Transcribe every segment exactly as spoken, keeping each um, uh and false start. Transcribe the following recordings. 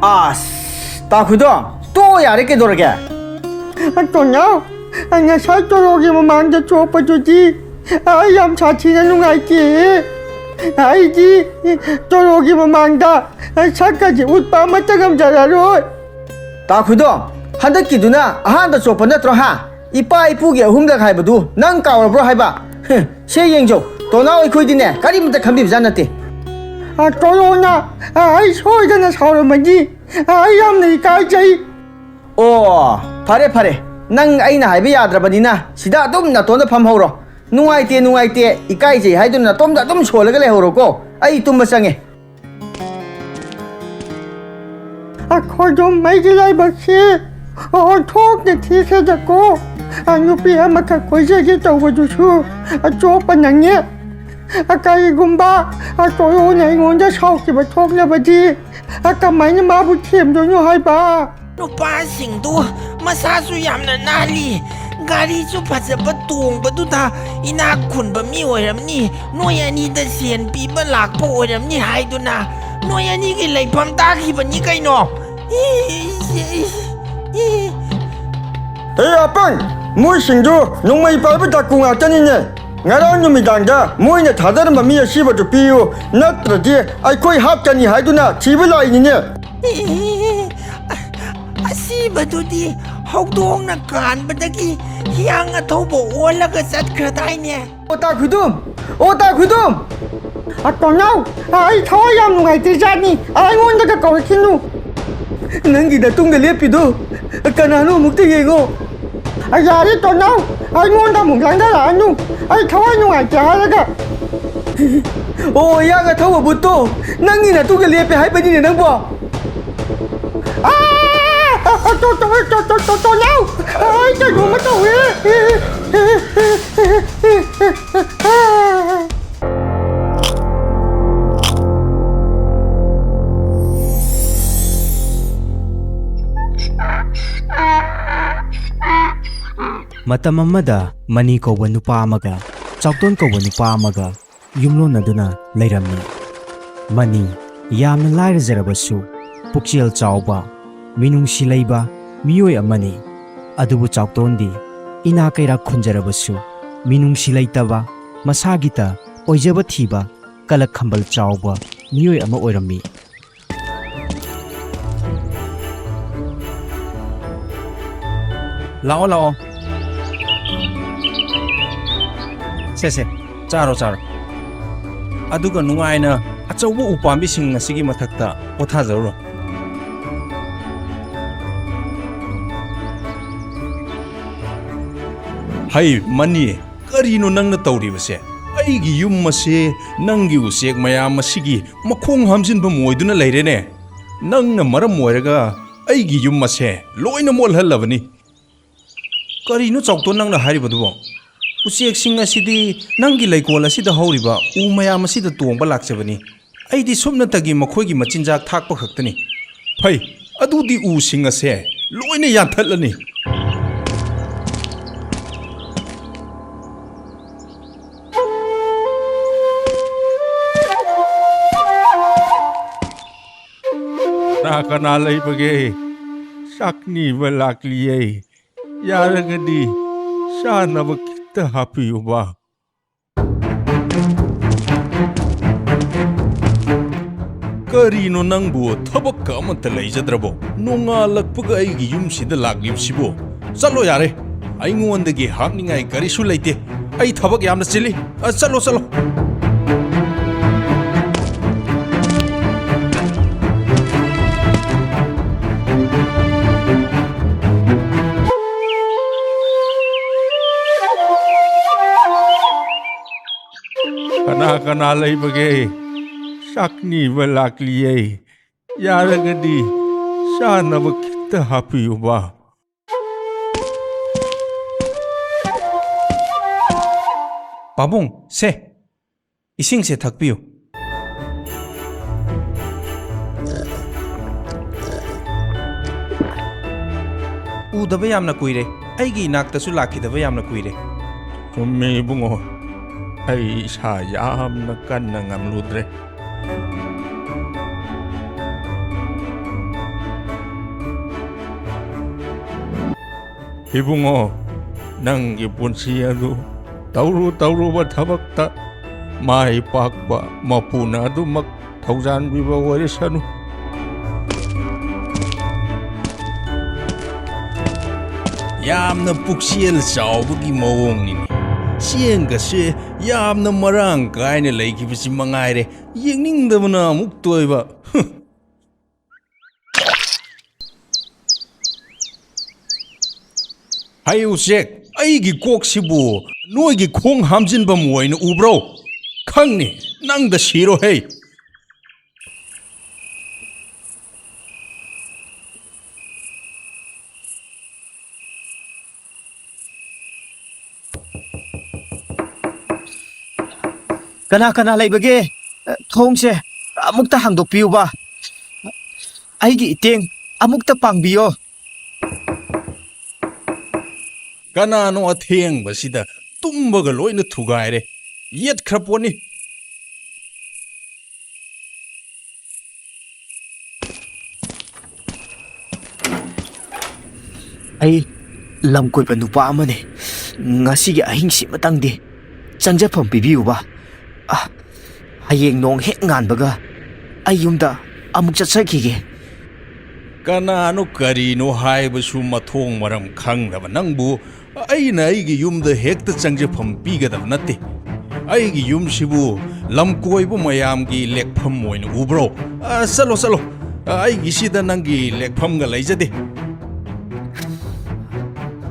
ꯑꯁ, ꯇꯥꯈꯨꯏꯗꯣ, ꯇꯣꯛꯑꯣ ꯌꯥꯔꯦ, ꯀꯩꯗꯧꯔꯒꯦ? ꯇꯣꯅꯥꯎ, ꯉꯁꯥꯏ ꯇꯣꯔꯣꯒꯤ ꯃꯃꯥꯡꯗ ꯆꯣꯞꯄꯗꯨꯗꯤ ꯑꯩ ꯌꯥꯝ ꯁꯥꯊꯤꯅ ꯅꯨꯡꯉꯥꯏꯇꯦ꯫ ꯑꯩꯗꯤ ꯇꯣꯔꯣꯒꯤ ꯃꯃꯥꯡꯗ ꯁꯛꯀꯁꯦ ꯎꯠꯄ ꯑꯃꯠꯇ ꯉꯝꯖꯔꯔꯣꯏ꯫ ꯇꯥꯈꯨꯏꯗꯣ, ꯍꯟꯗꯛꯀꯤꯗꯨꯅ ꯑꯍꯥꯟꯕ ꯆꯣꯞꯄ ꯅꯠꯇ꯭ꯔꯣ, ꯍꯥ? ꯏꯄꯥ ꯏꯄꯨꯒꯤ ꯑꯍꯨꯝꯂꯛ ꯍꯥꯏꯕꯗꯨ ꯅꯪ ꯀꯥꯎꯔꯕ꯭ꯔꯣ ꯍꯥꯏꯕ? ꯍꯦ, ꯁꯦ ꯌꯦꯡꯖꯧ, ꯇꯣꯅꯥꯎ ꯑꯩꯈꯣꯏꯗꯤꯅꯦ ꯀꯔꯤꯝꯇ ꯈꯟꯕꯤꯕꯖꯥꯠ ꯅꯠꯇꯦ꯫ ꯑ, ꯇꯣꯔꯣꯅ, ꯑ, ꯑꯩ ꯁꯣꯏꯗꯅ ꯁꯥꯎꯔꯝꯃꯅꯤ꯫ ꯑ, ꯑꯩ ꯌꯥꯝꯅ ꯏꯀꯥꯏꯖꯩ꯫ ꯑꯣ, ꯐꯔꯦ, ꯐꯔꯦ꯫ ꯅꯪ ꯑꯩꯅ ꯍꯥꯏꯕ ꯌꯥꯗ꯭ꯔꯕꯅꯤꯅ ꯁꯤꯗ ꯑꯗꯨꯝ ꯅꯇꯣꯟꯗ ꯐꯝꯍꯧꯔꯣ꯫ ꯅꯨꯡꯉꯥꯏꯇꯦ, ꯅꯨꯡꯉꯥꯏꯇꯦ, ꯏꯀꯥꯏꯖꯩ ꯍꯥꯏꯗꯨꯅ ꯅꯇꯣꯝꯗ ꯑꯗꯨꯝ ꯁꯣꯜꯂꯒ ꯂꯩꯍꯧꯔꯣꯀꯣ꯫ ꯑꯩ ꯇꯨꯝꯕ ꯆꯪꯉꯦ꯫ ꯑꯩꯈꯣꯏꯗꯣ ꯃꯩꯒꯤ ꯂꯥꯏꯕꯛꯁꯤ ꯑꯣꯟꯊꯣꯛꯅ ꯊꯤꯈ꯭ꯔꯦꯗꯀꯣ꯫ ꯑ, ꯅꯨꯄꯤ ꯑꯃꯈꯛ ꯀꯣꯏꯖꯒꯦ ꯇꯧꯕꯗꯨꯁꯨ ꯑꯆꯣꯞꯄ ꯅꯪꯉꯦ꯫ ꯑ, ꯀꯔꯤꯒꯨꯝꯕ, ꯑ, ꯇꯣꯔꯣꯅ ꯑꯩꯉꯣꯟꯗ ꯁꯥꯎꯈꯤꯕ ꯊꯣꯛꯂꯕꯗꯤ, ꯑ, ꯀꯃꯥꯏꯅ ꯃꯥꯕꯨ ꯊꯦꯝꯗꯣꯏꯅꯣ ꯍꯥꯏꯕ? ꯅꯨꯄꯥꯁꯤꯡꯗꯨ ꯃꯁꯥꯁꯨ ꯌꯥꯝꯅ ꯅꯥꯜꯂꯤ, ꯒꯥꯔꯤꯁꯨ ꯐꯖꯕ ꯇꯣꯡꯕꯗꯨꯗ ꯏꯅꯥꯛ ꯈꯨꯟꯕ ꯃꯤ ꯑꯣꯏꯔꯝꯅꯤ, ꯅꯣꯏ ꯑꯅꯤꯗ ꯁꯦꯟ ꯄꯤꯕ ꯂꯥꯛꯄ ꯑꯣꯏꯔꯝꯅꯤ ꯍꯥꯏꯗꯨꯅ ꯅꯣꯏ ꯑꯅꯤꯒꯤ ꯂꯩꯐꯝ ꯇꯥꯈꯤꯕꯅꯤ ꯀꯩꯅꯣ꯫ E, E, E, E. ꯍꯦ ꯑꯄꯪ, ꯃꯣꯏꯁꯤꯡꯗꯨ ꯅꯣꯡꯃꯩ ꯄꯥꯏꯕ ꯗꯥꯀꯨ ꯉꯥꯛꯇꯅꯤꯅꯦ꯫ ꯉꯔꯥꯡ ꯅꯨꯃꯤꯗꯥꯡꯗ ꯃꯣꯏꯅ ꯊꯥꯗꯔꯝꯕ ꯃꯤ ꯑꯁꯤꯕꯗꯨ ꯄꯤꯌꯨ, ꯅꯠꯇ꯭ꯔꯗꯤ ꯑꯩꯈꯣꯏ ꯍꯥꯠꯀꯅꯤ ꯍꯥꯏꯗꯨꯅ ꯊꯤꯕ ꯂꯥꯛꯏꯅꯤꯅꯦ꯫ ꯑꯦ, ꯑꯁꯤꯕꯗꯨꯗꯤ ꯍꯧꯗꯣꯡꯅ ꯀꯥꯟꯕꯗꯒꯤ ꯍꯤꯌꯥꯡ ꯑꯊꯧꯕ ꯑꯣꯜꯂꯒ ꯆꯠꯈ꯭ꯔꯗꯥꯏꯅꯦ? ꯑꯣ ꯇꯥ ꯈꯨꯗꯨꯝ! ꯑꯣ ꯇꯥ ꯈꯨꯗꯨꯝ! ꯑ, ꯇꯣꯅꯥꯎ, ꯑ, ꯑꯩ ꯊꯋꯥꯏ ꯌꯥꯝ ꯅꯨꯡꯉꯥꯏꯇ꯭ꯔꯤꯖꯥꯠꯅꯤ꯫ ꯑ, ꯑꯩꯉꯣꯟꯗꯒ ꯀꯧꯔꯛꯈꯤꯅꯨ꯫ ꯅꯪꯒꯤ ꯅꯇꯨꯡꯗ ꯂꯦꯞꯄꯤꯗꯣ ꯀꯅꯥꯅꯣ ꯑꯃꯨꯛꯇ ꯌꯦꯡꯉꯣ꯫ ꯑ, ꯌꯥꯔꯦ ꯇꯣꯅꯥꯎ, ꯑꯩꯉꯣꯟꯗ ꯑꯃꯨꯛ ꯂꯥꯡꯗꯔꯛꯑꯅꯨ꯫ ꯑꯩ ꯊꯋꯥꯏ ꯅꯨꯡꯉꯥꯏꯇꯦ ꯍꯥꯏꯔꯒ꯫ ꯑꯣ, ꯌꯥꯒ ꯊꯧꯕ ꯕꯨꯠꯇꯣ ꯅꯪꯒꯤ ꯅꯇꯨꯡꯗ ꯂꯦꯞꯄꯦ ꯍꯥꯏꯕꯅꯤꯅꯦ ꯅꯪꯕꯣ꯫ ꯑꯥ! ꯑ, ꯑ, ꯇꯣ-, ꯇꯣ-, ꯇꯣ-, ꯇꯣ-, ꯇꯣ-, ꯇꯣꯅꯥꯎ! ꯑꯩ ꯀꯩꯅꯣꯝꯃ ꯇꯧꯋꯦ꯫ ꯃꯇꯝ ꯑꯃꯗ ꯃꯅꯤ ꯀꯧꯕ ꯅꯨꯄꯥ ꯑꯃꯒ ꯆꯥꯎꯇꯣꯟ ꯀꯧꯕ ꯅꯨꯄꯥ ꯑꯃꯒ ꯌꯨꯝꯂꯣꯟꯅꯗꯨꯅ ꯂꯩꯔꯝꯃꯤ꯫ ꯃꯅꯤ ꯌꯥꯝꯅ ꯂꯥꯏꯔꯖꯔꯕꯁꯨ ꯄꯨꯛꯆꯦꯜ ꯆꯥꯎꯕ, ꯃꯤꯅꯨꯡꯁꯤ ꯂꯩꯕ ꯃꯤꯑꯣꯏ ꯑꯃꯅꯤ꯫ ꯑꯗꯨꯕꯨ ꯆꯥꯎꯇꯣꯟꯗꯤ ꯏꯅꯥ ꯀꯩꯔꯥꯛ ꯈꯨꯟꯖꯔꯕꯁꯨ ꯃꯤꯅꯨꯡꯁꯤ ꯂꯩꯇꯕ, ꯃꯁꯥꯒꯤꯇ ꯑꯣꯏꯖꯕ ꯊꯤꯕ, ꯀꯂꯛ ꯈꯝꯕꯜ ꯆꯥꯎꯕ ꯃꯤꯑꯣꯏ ꯑꯃ ꯑꯣꯏꯔꯝꯃꯤ꯫ ꯂꯥꯛꯑꯣ, ꯂꯥꯛꯑꯣ꯫ ꯁꯦ, ꯁꯦ, ꯆꯥꯔꯣ, ꯆꯥꯔꯣ꯫ ꯑꯗꯨꯒ ꯅꯨꯡꯉꯥꯏꯅ ꯑꯆꯧꯕ ꯎꯄꯥꯝꯕꯤꯁꯤꯡ ꯑꯁꯤꯒꯤ ꯃꯊꯛꯇ ꯄꯣꯊꯥꯖꯔꯨꯔꯣ꯫ ꯍꯩ, ꯃꯅꯤ, ꯀꯔꯤꯅꯣ ꯅꯪꯅ ꯇꯧꯔꯤꯕꯁꯦ? ꯑꯩꯒꯤ ꯌꯨꯝ ꯑꯁꯦ ꯅꯪꯒꯤ ꯎꯆꯦꯛ ꯃꯌꯥꯝ ꯑꯁꯤꯒꯤ ꯃꯈꯣꯡ ꯍꯥꯝꯖꯤꯟꯐꯝ ꯑꯣꯏꯗꯨꯅ ꯂꯩꯔꯦꯅꯦ꯫ ꯅꯪꯅ ꯃꯔꯝ ꯑꯣꯏꯔꯒ ꯑꯩꯒꯤ ꯌꯨꯝ ꯑꯁꯦ ꯂꯣꯏꯅ ꯃꯣꯠꯍꯜꯂꯕꯅꯤ꯫ ꯀꯔꯤꯅꯣ ꯆꯥꯎꯇꯣꯟ ꯅꯪꯅ ꯍꯥꯏꯔꯤꯕꯗꯨꯕꯣ? ꯎꯆꯦꯛꯁꯤꯡ ꯑꯁꯤꯗꯤ ꯅꯪꯒꯤ ꯂꯩꯀꯣꯜ ꯑꯁꯤꯗ ꯍꯧꯔꯤꯕ ꯎ ꯃꯌꯥꯝ ꯑꯁꯤꯗ ꯇꯣꯡꯕ ꯂꯥꯛꯆꯕꯅꯤ꯫ ꯑꯩꯗꯤ ꯁꯨꯞꯅꯇꯒꯤ ꯃꯈꯣꯏꯒꯤ ꯃꯆꯤꯟꯖꯥꯛ ꯊꯥꯛꯄ ꯈꯛꯇꯅꯤ꯫ ꯐꯩ, ꯑꯗꯨꯗꯤ ꯎꯁꯤꯡ ꯑꯁꯦ ꯂꯣꯏꯅ ꯌꯥꯟꯊꯠꯂꯅꯤ꯫ ꯀꯅꯥ ꯀꯅꯥ ꯂꯩꯕꯒꯦ? ꯆꯥꯛ ꯅꯤꯕ ꯂꯥꯛꯂꯤꯌꯦ꯫ ꯌꯥꯔꯒꯗꯤ ꯆꯥꯅꯕ ꯈꯤꯇ ꯍꯥꯞꯄꯤꯌꯨꯕ꯫ ꯀꯔꯤꯅꯣ ꯅꯪꯕꯨ, ꯊꯕꯛꯀ ꯑꯃꯠꯇ ꯂꯩꯖꯗ꯭ꯔꯕꯣ? ꯅꯣꯡꯉꯥꯜꯂꯛꯄꯒ ꯑꯩꯒꯤ ꯌꯨꯝꯁꯤꯗ ꯂꯥꯛꯂꯤꯕꯁꯤꯕꯨ? ꯆꯠꯂꯣ ꯌꯥꯔꯦ, ꯑꯩꯉꯣꯟꯗꯒꯤ ꯍꯥꯞꯅꯤꯡꯉꯥꯏ ꯀꯔꯤꯁꯨ ꯂꯩꯇꯦ꯫ ꯑꯩ ꯊꯕꯛ ꯌꯥꯝꯅ ꯆꯤꯜꯂꯤ꯫ ꯑ, ꯆꯠꯂꯣ, ꯆꯠꯂꯣ꯫ ꯀꯅꯥ ꯀꯅꯥ ꯂꯩꯕꯒꯦ? ꯆꯥꯛ ꯅꯤꯕ ꯂꯥꯛꯂꯤꯌꯦ꯫ ꯌꯥꯔꯒꯗꯤ ꯆꯥꯅꯕ ꯈꯤꯇ ꯍꯥꯞꯄꯤꯌꯨꯕ꯫ ꯄꯥꯕꯨꯡ, ꯁꯦ, ꯏꯁꯤꯡꯁꯦ ꯊꯛꯄꯤꯌꯨ꯫ ꯎꯗꯕ ꯌꯥꯝꯅ ꯀꯨꯏꯔꯦ꯫ ꯑꯩꯒꯤ ꯏꯅꯥꯛꯇꯁꯨ ꯂꯥꯛꯈꯤꯗꯕ ꯌꯥꯝꯅ ꯀꯨꯏꯔꯦ꯫ ꯆꯨꯝꯃꯤ ꯏꯕꯨꯡꯉꯣ, ꯑꯩ ꯏꯁꯥ ꯌꯥꯝꯅ ꯀꯟꯅ ꯉꯝꯂꯨꯗ꯭ꯔꯦ꯫ ꯏꯕꯨꯡꯉꯣ, ꯅꯪꯒꯤ ꯄꯨꯟꯁꯤ ꯑꯗꯨ ꯇꯧꯔꯨ ꯇꯧꯔꯨꯕ ꯊꯕꯛꯇ ꯃꯥꯏ ꯄꯥꯛꯄ ꯃꯄꯨꯅ ꯑꯗꯨꯃꯛ ꯊꯧꯖꯥꯟꯕꯤꯕ ꯑꯣꯏꯔꯁꯅꯨ꯫ ꯌꯥꯝꯅ ꯄꯨꯛꯆꯦꯜ ꯆꯥꯎꯕꯒꯤ ꯃꯑꯣꯡꯅꯤꯅꯦ꯫ ꯆꯦꯡꯒꯁꯦ ꯌꯥꯝꯅ ꯃꯔꯥꯡ ꯀꯥꯏꯅ ꯂꯩꯈꯤꯕꯁꯤ ꯃꯉꯥꯏꯔꯦ꯫ ꯌꯦꯡꯅꯤꯡꯗꯕꯅ ꯑꯃꯨꯛ ꯇꯣꯏꯕ꯫ ꯍꯨꯝ꯫ ꯍꯩ ꯎꯆꯦꯛ, ꯑꯩꯒꯤ ꯀꯣꯛꯁꯤꯕꯨ ꯅꯣꯏꯒꯤ ꯈꯣꯡ ꯍꯥꯝꯖꯤꯟꯐꯝ ꯑꯣꯏꯅ ꯎꯕ꯭ꯔꯣ? ꯈꯪꯅꯤ, ꯅꯪꯗ ꯁꯤꯔꯣꯍꯦ꯫ ꯀꯅꯥ ꯀꯅꯥ ꯂꯩꯕꯒꯦ? ꯊꯣꯡꯁꯦ ꯑꯃꯨꯛꯇ ꯍꯥꯡꯗꯣꯛꯄꯤꯌꯨꯕ꯫ ꯑꯩꯒꯤ ꯏꯇꯦꯡ ꯑꯃꯨꯛꯇ ꯄꯥꯡꯕꯤꯌꯣ꯫ ꯀꯅꯥꯅꯣ ꯑꯊꯦꯡꯕꯁꯤꯗ? ꯇꯨꯝꯕꯒ ꯂꯣꯏꯅ ꯊꯨꯒꯥꯏꯔꯦ꯫ ꯌꯦꯠꯈ꯭ꯔ ꯄꯣꯠꯅꯤ꯫ ꯑꯩ ꯂꯝ ꯀꯣꯏꯕ ꯅꯨꯄꯥ ꯑꯃꯅꯤ꯫ ꯉꯁꯤꯒꯤ ꯑꯍꯤꯡꯁꯤꯃꯇꯪꯗꯤ ꯆꯪꯖꯐꯝ ꯄꯤꯕꯤꯌꯨꯕ꯫ ꯑ, ꯍꯌꯦꯡ ꯅꯣꯡ ꯍꯦꯛ ꯉꯥꯟꯕꯒ ꯑꯩ ꯌꯨꯝꯗ ꯑꯃꯨꯛ ꯆꯠꯆꯈꯤꯒꯦ꯫ ꯀꯅꯥꯅꯣ ꯀꯔꯤꯅꯣ ꯍꯥꯏꯕꯁꯨ ꯃꯊꯣꯡ ꯃꯔꯝ ꯈꯪꯗꯕ ꯅꯪꯕꯨ ꯑꯩꯅ ꯑꯩꯒꯤ ꯌꯨꯝꯗ ꯍꯦꯛꯇ ꯆꯪꯖꯐꯝ ꯄꯤꯒꯗꯕ ꯅꯠꯇꯦ꯫ ꯑꯩꯒꯤ ꯌꯨꯝꯁꯤꯕꯨ ꯂꯝꯀꯣꯏꯕ ꯃꯌꯥꯝꯒꯤ ꯂꯦꯛꯐꯝ ꯑꯣꯏꯅ ꯎꯕ꯭ꯔꯣ? ꯑ, ꯆꯠꯂꯣ, ꯆꯠꯂꯣ꯫ ꯑ, ꯑꯩꯒꯤꯁꯤꯗ ꯅꯪꯒꯤ ꯂꯦꯛꯐꯝꯒ ꯂꯩꯖꯗꯦ꯫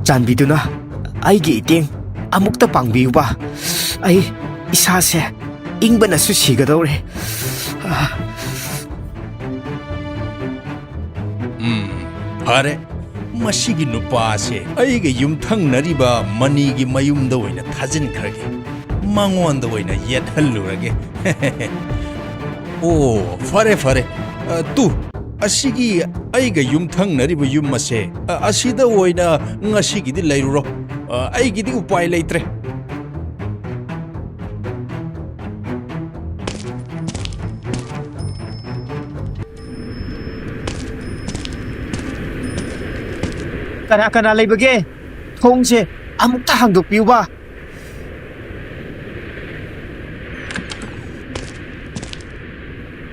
ꯆꯥꯟꯕꯤꯗꯨꯅ ꯑꯩꯒꯤ ꯏꯇꯦꯡ ꯑꯃꯨꯛꯇ ꯄꯥꯡꯕꯤꯌꯨꯕ꯫ ꯑꯩ ꯏꯁꯥꯁꯦ ꯏꯪꯕꯅꯁꯨ ꯁꯤꯒꯗꯧꯔꯦ꯫ ꯎꯝ, ꯐꯔꯦ꯫ ꯃꯁꯤꯒꯤ ꯅꯨꯄꯥꯁꯦ ꯑꯩꯒ ꯌꯨꯝꯊꯪꯅꯔꯤꯕ ꯃꯅꯤꯒꯤ ꯃꯌꯨꯝꯗ ꯑꯣꯏꯅ ꯊꯥꯖꯤꯟꯈ꯭ꯔꯒꯦ꯫ ꯃꯉꯣꯟꯗ ꯑꯣꯏꯅ ꯌꯦꯠꯍꯜꯂꯨꯔꯒꯦ꯫ ꯑꯣ, ꯐꯔꯦ, ꯐꯔꯦ꯫ ꯑ, ꯇꯨ, ꯑꯁꯤꯒꯤ ꯑꯩꯒ ꯌꯨꯝꯊꯪꯅꯔꯤꯕ ꯌꯨꯝ ꯑꯁꯦ, ꯑ, ꯑꯁꯤꯗ ꯑꯣꯏꯅ ꯉꯁꯤꯒꯤꯗꯤ ꯂꯩꯔꯨꯔꯣ꯫ ꯑ, ꯑꯩꯒꯤꯗꯤ ꯎꯄꯥꯏ ꯂꯩꯇ꯭ꯔꯦ꯫ ꯀꯅꯥ ꯀꯅꯥ ꯂꯩꯕꯒꯦ? ꯊꯣꯡꯁꯦ ꯑꯃꯨꯛꯇ ꯍꯥꯡꯗꯣꯛꯄꯤꯌꯨꯕ꯫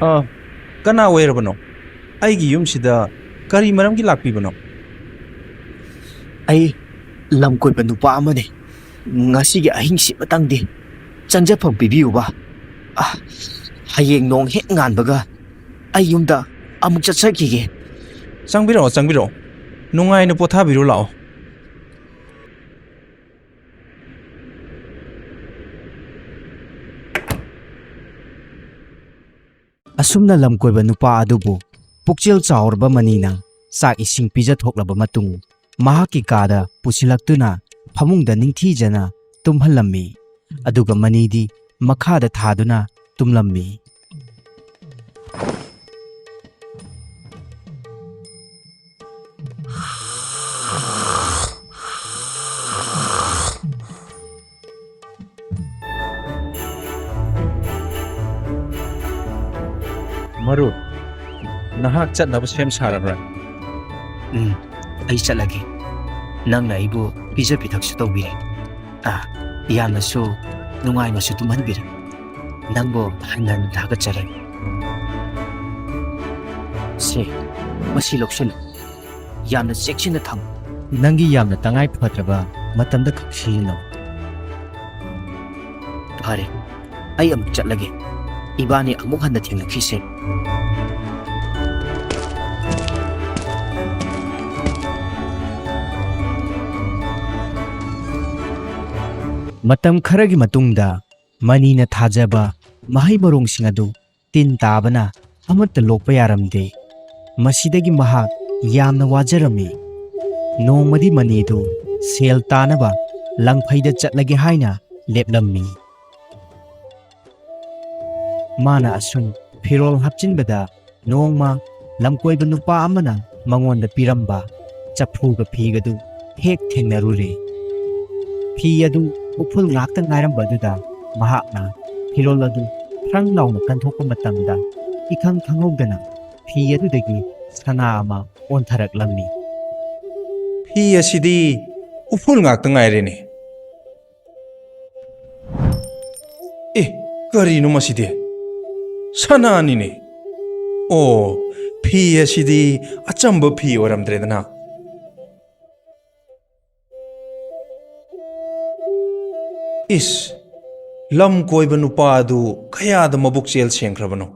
ꯑ, ꯀꯅꯥ ꯑꯣꯏꯔꯕꯅꯣ? ꯑꯩꯒꯤ ꯌꯨꯝꯁꯤꯗ ꯀꯔꯤ ꯃꯔꯝꯒꯤ ꯂꯥꯛꯄꯤꯕꯅꯣ? ꯑꯩ ꯂꯝ ꯀꯣꯏꯕ ꯅꯨꯄꯥ ꯑꯃꯅꯤ꯫ ꯉꯁꯤꯒꯤ ꯑꯍꯤꯡꯁꯤꯃꯇꯪꯗꯤ ꯆꯪꯖꯐꯝ ꯄꯤꯕꯤꯌꯨꯕ꯫ ꯑ, ꯍꯌꯦꯡ ꯅꯣꯡ ꯍꯦꯛ ꯉꯥꯟꯕꯒ ꯑꯩ ꯌꯨꯝꯗ ꯑꯃꯨꯛ ꯆꯠꯆꯈꯤꯒꯦ꯫ ꯆꯪꯕꯤꯔꯛꯑꯣ, ꯆꯪꯕꯤꯔꯛꯑꯣ꯫ ꯅꯨꯡꯉꯥꯏꯅ ꯄꯣꯊꯥꯕꯤꯔꯨ ꯂꯥꯛꯑꯣ꯫ ꯑꯁꯨꯝꯅ ꯂꯝꯀꯣꯏꯕ ꯅꯨꯄꯥ ꯑꯗꯨꯕꯨ ꯄꯨꯛꯆꯦꯜ ꯆꯥꯎꯔꯕ ꯃꯅꯤꯅ ꯆꯥꯛ ꯏꯁꯤꯡ ꯄꯤꯖꯊꯣꯛꯂꯕ ꯃꯇꯨꯡ, ꯃꯍꯥꯛꯀꯤ ꯀꯥꯗ ꯄꯨꯁꯤꯜꯂꯛꯇꯨꯅ ꯐꯃꯨꯡꯗ ꯅꯤꯡꯊꯤꯖꯅ ꯇꯨꯝꯍꯜꯂꯝꯃꯤ꯫ ꯑꯗꯨꯒ ꯃꯅꯤꯗꯤ ꯃꯈꯥꯗ ꯊꯥꯗꯨꯅ ꯇꯨꯝꯂꯝꯃꯤ꯫ ꯃꯔꯨꯞ, ꯅꯍꯥꯛ ꯆꯠꯅꯕ ꯁꯦꯝ ꯁꯥꯔꯕ꯭ꯔꯥ? ꯎꯝ, ꯑꯩ ꯆꯠꯂꯒꯦ꯫ ꯅꯪꯅ ꯑꯩꯕꯨ ꯄꯤꯖ ꯄꯤꯊꯛꯁꯨ ꯇꯧꯕꯤꯔꯦ꯫ ꯑꯥ, ꯌꯥꯝꯅꯁꯨ ꯅꯨꯡꯉꯥꯏꯅꯁꯨ ꯇꯨꯝꯍꯟꯕꯤꯔꯦ꯫ ꯅꯪꯕꯨ ꯍꯟꯅ ꯍꯟꯅ ꯊꯥꯒꯠꯆꯔꯤ꯫ ꯁꯦ, ꯃꯁꯤ ꯂꯧꯁꯤꯜꯂꯨ꯫ ꯌꯥꯝꯅ ꯆꯦꯛꯁꯤꯟꯅ ꯊꯝꯃꯨ꯫ ꯅꯪꯒꯤ ꯌꯥꯝꯅ ꯇꯉꯥꯏ ꯐꯗ꯭ꯔꯕ ꯃꯇꯝꯗ ꯈꯛ ꯁꯤꯖꯤꯟꯅꯧ꯫ ꯐꯔꯦ, ꯑꯩ ꯑꯃꯨꯛ ꯆꯠꯂꯒꯦ꯫ ꯏꯕꯥꯅꯤ ꯑꯃꯨꯛ ꯍꯟꯅ ꯊꯦꯡꯅꯈꯤꯁꯦ꯫ ꯃꯇꯝ ꯈꯔꯒꯤ ꯃꯇꯨꯡꯗ, ꯃꯅꯤꯅ ꯊꯥꯖꯕ ꯃꯍꯩ ꯃꯔꯣꯡꯁꯤꯡ ꯑꯗꯨ ꯇꯤꯟ ꯇꯥꯕꯅ ꯑꯃꯠꯇ ꯂꯣꯛꯄ ꯌꯥꯔꯝꯗꯦ꯫ ꯃꯁꯤꯗꯒꯤ ꯃꯍꯥꯛ ꯌꯥꯝꯅ ꯋꯥꯖꯔꯝꯃꯤ꯫ ꯅꯣꯡꯃꯗꯤ ꯃꯅꯤꯗꯨ ꯁꯦꯜ ꯇꯥꯅꯕ ꯂꯪꯐꯩꯗ ꯆꯠꯂꯒꯦ ꯍꯥꯏꯅ ꯂꯦꯞꯂꯝꯃꯤ꯫ ꯃꯥꯅ ꯑꯁꯨꯝ ꯐꯤꯔꯣꯜ ꯍꯥꯞꯆꯤꯟꯕꯗ, ꯅꯣꯡꯃ ꯂꯝꯀꯣꯏꯕ ꯅꯨꯄꯥ ꯑꯃꯅ ꯃꯉꯣꯟꯗ ꯄꯤꯔꯝꯕ ꯆꯐꯨꯒ ꯐꯤꯒꯗꯨ ꯍꯦꯛ ꯊꯦꯡꯅꯔꯨꯔꯦ꯫ ꯐꯤ ꯑꯗꯨ ꯎꯐꯨꯜ ꯉꯥꯛꯇ ꯉꯥꯏꯔꯝꯕ ꯑꯗꯨꯗ ꯃꯍꯥꯛꯅ ꯐꯤꯔꯣꯜ ꯑꯗꯨ ꯊ꯭ꯔꯪ ꯂꯥꯎꯅ ꯀꯟꯊꯣꯛꯄ ꯃꯇꯝꯗ, ꯏꯈꯪ ꯈꯪꯍꯧꯗꯅ ꯐꯤ ꯑꯗꯨꯗꯒꯤ ꯁꯅꯥ ꯑꯃ ꯑꯣꯟꯊꯔꯛꯂꯝꯃꯤ꯫ ꯐꯤ ꯑꯁꯤꯗꯤ ꯎꯐꯨꯜ ꯉꯥꯛꯇ ꯉꯥꯏꯔꯦꯅꯦ꯫ ꯑꯦ, ꯀꯔꯤꯅꯣ ꯃꯁꯤꯗꯤ? ꯁꯅꯥꯅꯤꯅꯦ꯫ ꯑꯣ, ꯐꯤ ꯑꯁꯤꯗꯤ ꯑꯆꯝꯕ ꯐꯤ ꯑꯣꯏꯔꯝꯗ꯭ꯔꯦꯗꯅ꯫ ꯏꯁ, ꯂꯝ ꯀꯣꯏꯕ ꯅꯨꯄꯥ ꯑꯗꯨ ꯀꯌꯥꯗ ꯃꯕꯨꯛ ꯆꯦꯜ ꯁꯦꯡꯈ꯭ꯔꯕꯅꯣ?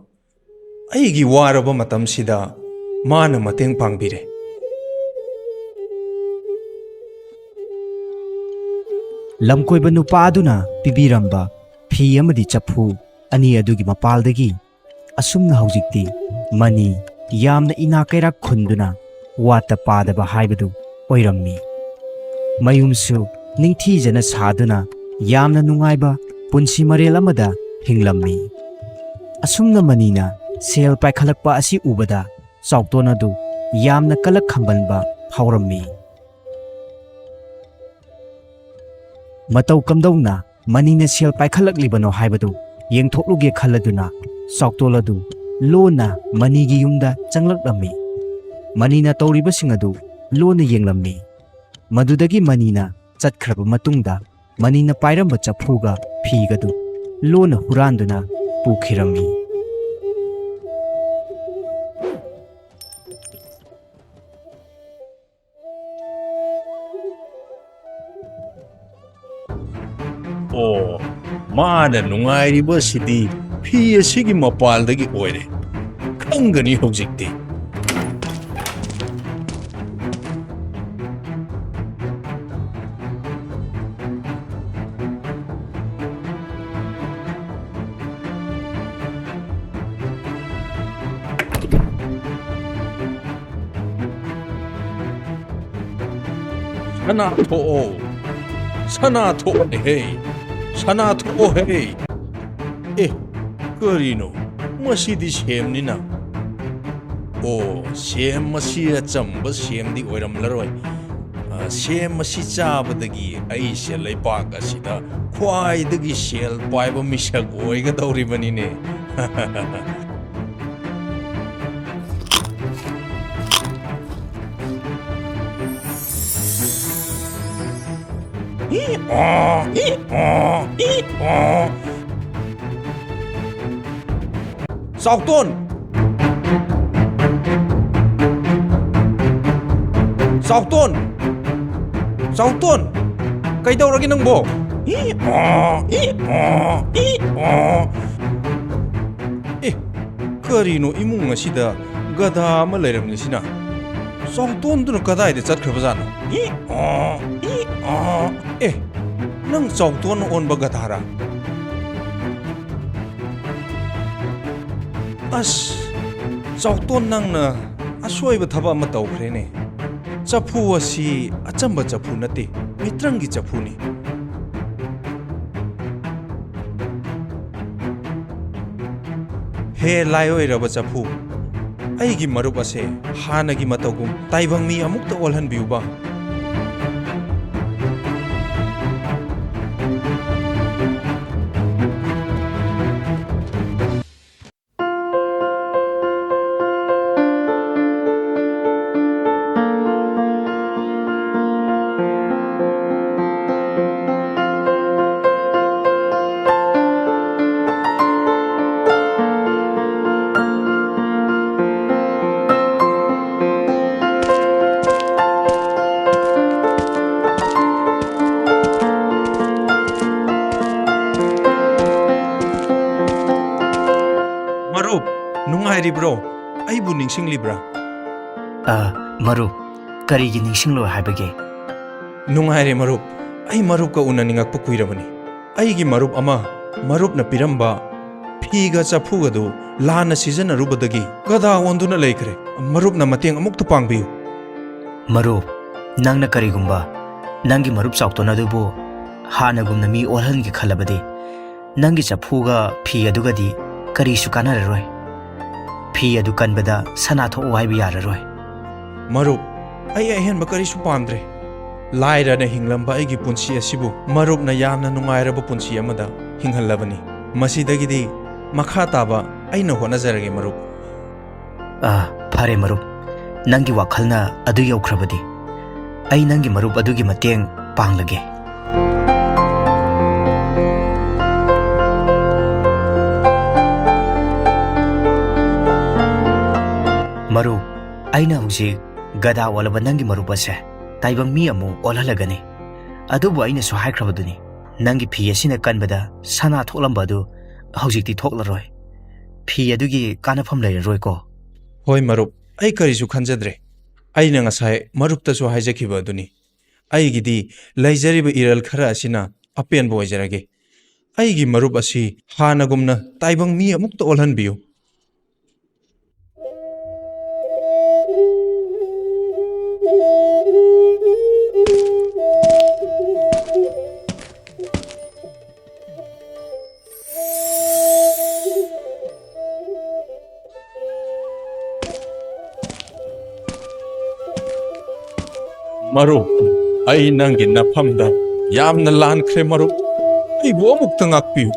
ꯑꯩꯒꯤ ꯋꯥꯔꯕ ꯃꯇꯝꯁꯤꯗ ꯃꯥꯅ ꯃꯇꯦꯡ ꯄꯥꯡꯕꯤꯔꯦ꯫ ꯂꯝꯀꯣꯏꯕ ꯅꯨꯄꯥ ꯑꯗꯨꯅ ꯄꯤꯕꯤꯔꯝꯕ ꯐꯤ ꯑꯃꯗꯤ ꯆꯐꯨ ꯑꯅꯤ ꯑꯗꯨꯒꯤ ꯃꯄꯥꯜꯗꯒꯤ ꯑꯁꯨꯝꯅ ꯍꯧꯖꯤꯛꯇꯤ ꯃꯅꯤ ꯌꯥꯝꯅ ꯏꯅꯥꯛ ꯀꯩꯔꯥꯛ ꯈꯨꯟꯗꯨꯅ ꯋꯥꯠꯇ ꯄꯥꯗꯕ ꯍꯥꯏꯕꯗꯨ ꯑꯣꯏꯔꯝꯃꯤ꯫ ꯃꯌꯨꯝꯁꯨ ꯅꯤꯡꯊꯤꯖꯅ ꯁꯥꯗꯨꯅ ꯌꯥꯝꯅ ꯅꯨꯡꯉꯥꯏꯕ ꯄꯨꯟꯁꯤ ꯃꯔꯦꯜ ꯑꯃꯗ ꯍꯤꯡꯂꯝꯃꯤ꯫ ꯑꯁꯨꯝꯅ ꯃꯅꯤꯅ ꯁꯦꯜ ꯄꯥꯏꯈꯠꯂꯛꯄ ꯑꯁꯤ ꯎꯕꯗ ꯆꯥꯎꯇꯣꯟ ꯑꯗꯨ ꯌꯥꯝꯅ ꯀꯂꯛ ꯈꯝꯕꯟꯕ ꯐꯥꯎꯔꯝꯃꯤ꯫ ꯃꯇꯧ ꯀꯝꯗꯧꯅ ꯃꯅꯤꯅ ꯁꯦꯜ ꯄꯥꯏꯈꯠꯂꯛꯂꯤꯕꯅꯣ ꯍꯥꯏꯕꯗꯨ ꯌꯦꯡꯊꯣꯛꯂꯨꯒꯦ ꯈꯜꯂꯗꯨꯅ ꯆꯥꯎꯇꯣꯜ ꯑꯗꯨ ꯂꯣꯟꯅ ꯃꯅꯤꯒꯤ ꯌꯨꯝꯗ ꯆꯪꯂꯛꯂꯝꯃꯤ꯫ ꯃꯅꯤꯅ ꯇꯧꯔꯤꯕꯁꯤꯡ ꯑꯗꯨ ꯂꯣꯟꯅ ꯌꯦꯡꯂꯝꯃꯤ꯫ ꯃꯗꯨꯗꯒꯤ ꯃꯅꯤꯅ ꯆꯠꯈ꯭ꯔꯕ ꯃꯇꯨꯡꯗ ꯃꯅꯤꯅ ꯄꯥꯏꯔꯝꯕ ꯆꯐꯨꯒ ꯐꯤꯒꯗꯨ ꯂꯣꯟꯅ ꯍꯨꯔꯥꯟꯗꯨꯅ ꯄꯨꯈꯤꯔꯝꯃꯤ꯫ ꯑꯣ, ꯃꯥꯅ ꯅꯨꯡꯉꯥꯏꯔꯤꯕꯁꯤꯗꯤ ꯐꯤ ꯑꯁꯤꯒꯤ ꯃꯄꯥꯜꯗꯒꯤ ꯑꯣꯏꯔꯦ꯫ ꯈꯪꯒꯅꯤ ꯍꯧꯖꯤꯛꯇꯤ꯫ ꯁꯅꯥ ꯊꯣꯛꯑꯣ꯫ ꯁꯅꯥ ꯊꯣꯛꯑꯣꯅꯦꯍꯦ꯫ ꯁꯅꯥ ꯊꯣꯛꯑꯣꯍꯦ꯫ ꯑꯦ, ꯀꯔꯤꯅꯣ? ꯃꯁꯤꯗꯤ ꯁꯦꯝꯅꯤꯅ꯫ ꯑꯣ, ꯁꯦꯝ ꯑꯁꯤ ꯑꯆꯝꯕ ꯁꯦꯝꯗꯤ ꯑꯣꯏꯔꯝꯂꯔꯣꯏ꯫ ꯑ, ꯁꯦꯝ ꯑꯁꯤ ꯆꯥꯕꯗꯒꯤ ꯑꯩꯁꯦ ꯂꯩꯕꯥꯛ ꯑꯁꯤꯗ ꯈ꯭ꯋꯥꯏꯗꯒꯤ ꯁꯦꯜ ꯄꯥꯏꯕ ꯃꯤꯁꯛ ꯑꯣꯏꯒꯗꯧꯔꯤꯕꯅꯤꯅꯦ꯫ ꯆꯥꯎꯇꯣꯟ! ꯆꯥꯎꯇꯣꯟ! ꯆꯥꯎꯇꯣꯟ! ꯀꯩꯗꯧꯔꯒꯦ ꯅꯪꯕꯣ? ꯑꯦ, ꯀꯔꯤꯅꯣ ꯏꯃꯨꯡ ꯑꯁꯤꯗ ꯒꯙꯥ ꯑꯃ ꯂꯩꯔꯝꯂꯤꯁꯤꯅ? ꯆꯥꯎꯇꯣꯟꯗꯨꯅ ꯀꯗꯥꯏꯗ ꯆꯠꯈ꯭ꯔꯕꯖꯥꯠꯅꯣ? ꯑꯦ, ꯅꯪ ꯆꯥꯎꯇꯣꯟ ꯑꯣꯟꯕ ꯒꯙꯥꯔꯥ? ꯑꯁ, ꯆꯥꯎꯇꯣꯟ, ꯅꯪꯅ ꯑꯁꯣꯏꯕ ꯊꯕꯛ ꯑꯃ ꯇꯧꯈ꯭ꯔꯦꯅꯦ꯫ ꯆꯐꯨ ꯑꯁꯤ ꯑꯆꯝꯕ ꯆꯐꯨ ꯅꯠꯇꯦ, ꯃꯤꯇ꯭ꯔꯪꯒꯤ ꯆꯐꯨꯅꯤ꯫ ꯍꯦ ꯂꯥꯏꯑꯣꯏꯔꯕ ꯆꯐꯨ, ꯑꯩꯒꯤ ꯃꯔꯨꯞ ꯑꯁꯦ ꯍꯥꯟꯅꯒꯤ ꯃꯇꯧꯒꯨꯝ ꯇꯥꯏꯕꯪ ꯃꯤ ꯑꯃꯨꯛꯇ ꯑꯣꯜꯍꯟꯕꯤꯌꯨꯕ꯫ ꯃꯔꯨꯞ, ꯅꯨꯡꯉꯥꯏꯔꯤꯕ꯭ꯔꯣ? ꯑꯩꯕꯨ ꯅꯤꯡꯁꯤꯡꯂꯤꯕ꯭ꯔꯥ? ꯑ, ꯃꯔꯨꯞ, ꯀꯔꯤꯒꯤ ꯅꯤꯡꯁꯤꯡꯂꯣꯏ ꯍꯥꯏꯕꯒꯦ? ꯅꯨꯡꯉꯥꯏꯔꯦ ꯃꯔꯨꯞ, ꯑꯩ ꯃꯔꯨꯞꯀ ꯎꯅꯅꯤꯡꯉꯛꯄ ꯀꯨꯏꯔꯕꯅꯤ꯫ ꯑꯩꯒꯤ ꯃꯔꯨꯞ ꯑꯃ ꯃꯔꯨꯞꯅ ꯄꯤꯔꯝꯕ ꯐꯤꯒ ꯆꯐꯨꯒꯗꯨ ꯂꯥꯟꯅ ꯁꯤꯖꯤꯟꯅꯔꯨꯕꯗꯒꯤ ꯒꯙꯥ ꯑꯣꯟꯗꯨꯅ ꯂꯩꯈ꯭ꯔꯦ꯫ ꯃꯔꯨꯞꯅ ꯃꯇꯦꯡ ꯑꯃꯨꯛꯇ ꯄꯥꯡꯕꯤꯌꯨ꯫ ꯃꯔꯨꯞ, ꯅꯪꯅ ꯀꯔꯤꯒꯨꯝꯕ ꯅꯪꯒꯤ ꯃꯔꯨꯞ ꯆꯥꯎꯇꯣꯟ ꯑꯗꯨꯕꯨ ꯍꯥꯟꯅꯒꯨꯝꯅ ꯃꯤ ꯑꯣꯜꯍꯟꯒꯦ ꯈꯜꯂꯕꯗꯤ, ꯅꯪꯒꯤ ꯆꯐꯨꯒ ꯐꯤ ꯑꯗꯨꯒꯗꯤ ꯀꯔꯤꯁꯨ ꯀꯥꯟꯅꯔꯔꯣꯏ꯫ ꯐꯤ ꯑꯗꯨ ꯀꯟꯕꯗ ꯁꯅꯥ ꯊꯣꯛꯎ ꯍꯥꯏꯕ ꯌꯥꯔꯔꯣꯏ꯫ ꯃꯔꯨꯞ, ꯑꯩ ꯑꯍꯦꯟꯕ ꯀꯔꯤꯁꯨ ꯄꯥꯝꯗ꯭ꯔꯦ꯫ ꯂꯥꯏꯔꯅ ꯍꯤꯡꯂꯝꯕ ꯑꯩꯒꯤ ꯄꯨꯟꯁꯤ ꯑꯁꯤꯕꯨ ꯃꯔꯨꯞꯅ ꯌꯥꯝꯅ ꯅꯨꯡꯉꯥꯏꯔꯕ ꯄꯨꯟꯁꯤ ꯑꯃꯗ ꯍꯤꯡꯍꯜꯂꯕꯅꯤ꯫ ꯃꯁꯤꯗꯒꯤꯗꯤ ꯃꯈꯥ ꯇꯥꯕ ꯑꯩꯅ ꯍꯣꯠꯅꯖꯔꯒꯦ, ꯃꯔꯨꯞ꯫ ꯑꯥ, ꯐꯔꯦ ꯃꯔꯨꯞ, ꯅꯪꯒꯤ ꯋꯥꯈꯜꯅ ꯑꯗꯨ ꯌꯧꯈ꯭ꯔꯕꯗꯤ ꯑꯩ ꯅꯪꯒꯤ ꯃꯔꯨꯞ ꯑꯗꯨꯒꯤ ꯃꯇꯦꯡ ꯄꯥꯡꯂꯒꯦ꯫ ꯃꯔꯨꯞ, ꯑꯩꯅ ꯍꯧꯖꯤꯛ ꯒꯗꯥ ꯑꯣꯜꯂꯕ ꯅꯪꯒꯤ ꯃꯔꯨꯞ ꯑꯁꯦ ꯇꯥꯏꯕꯪ ꯃꯤ ꯑꯃꯨꯛ ꯑꯣꯜꯍꯜꯂꯒꯅꯤ꯫ ꯑꯗꯨꯕꯨ ꯑꯩꯅꯁꯨ ꯍꯥꯏꯈ꯭ꯔꯕꯗꯨꯅꯤ, ꯅꯪꯒꯤ ꯐꯤ ꯑꯁꯤꯅ ꯀꯟꯕꯗ ꯁꯅꯥ ꯊꯣꯛꯂꯝꯕ ꯑꯗꯨ ꯍꯧꯖꯤꯛꯇꯤ ꯊꯣꯛꯂꯔꯣꯏ꯫ ꯐꯤ ꯑꯗꯨꯒꯤ ꯀꯥꯟꯅꯐꯝ ꯂꯩꯔꯔꯣꯏꯀꯣ꯫ ꯍꯣꯏ ꯃꯔꯨꯞ, ꯑꯩ ꯀꯔꯤꯁꯨ ꯈꯟꯖꯗ꯭ꯔꯦ꯫ ꯑꯩꯅ ꯉꯁꯥꯏ ꯃꯔꯨꯞꯇꯁꯨ ꯍꯥꯏꯖꯈꯤꯕ ꯑꯗꯨꯅꯤ, ꯑꯩꯒꯤꯗꯤ ꯂꯩꯖꯔꯤꯕ ꯏꯔꯜ ꯈꯔ ꯑꯁꯤꯅ ꯑꯄꯦꯟꯕ ꯑꯣꯏꯖꯔꯒꯦ꯫ ꯑꯩꯒꯤ ꯃꯔꯨꯞ ꯑꯁꯤ ꯍꯥꯟꯅꯒꯨꯝꯅ ꯇꯥꯏꯕꯪ ꯃꯤ ꯑꯃꯨꯛꯇ ꯑꯣꯜꯍꯟꯕꯤꯌꯨ꯫ ꯃꯔꯨꯞ, ꯑꯩ ꯅꯪꯒꯤ ꯅꯐꯝꯗ ꯌꯥꯝꯅ ꯂꯥꯟꯈ꯭ꯔꯦ ꯃꯔꯨꯞ꯫ ꯑꯩꯕꯨ ꯑꯃꯨꯛꯇ ꯉꯥꯛꯄꯤꯌꯨ꯫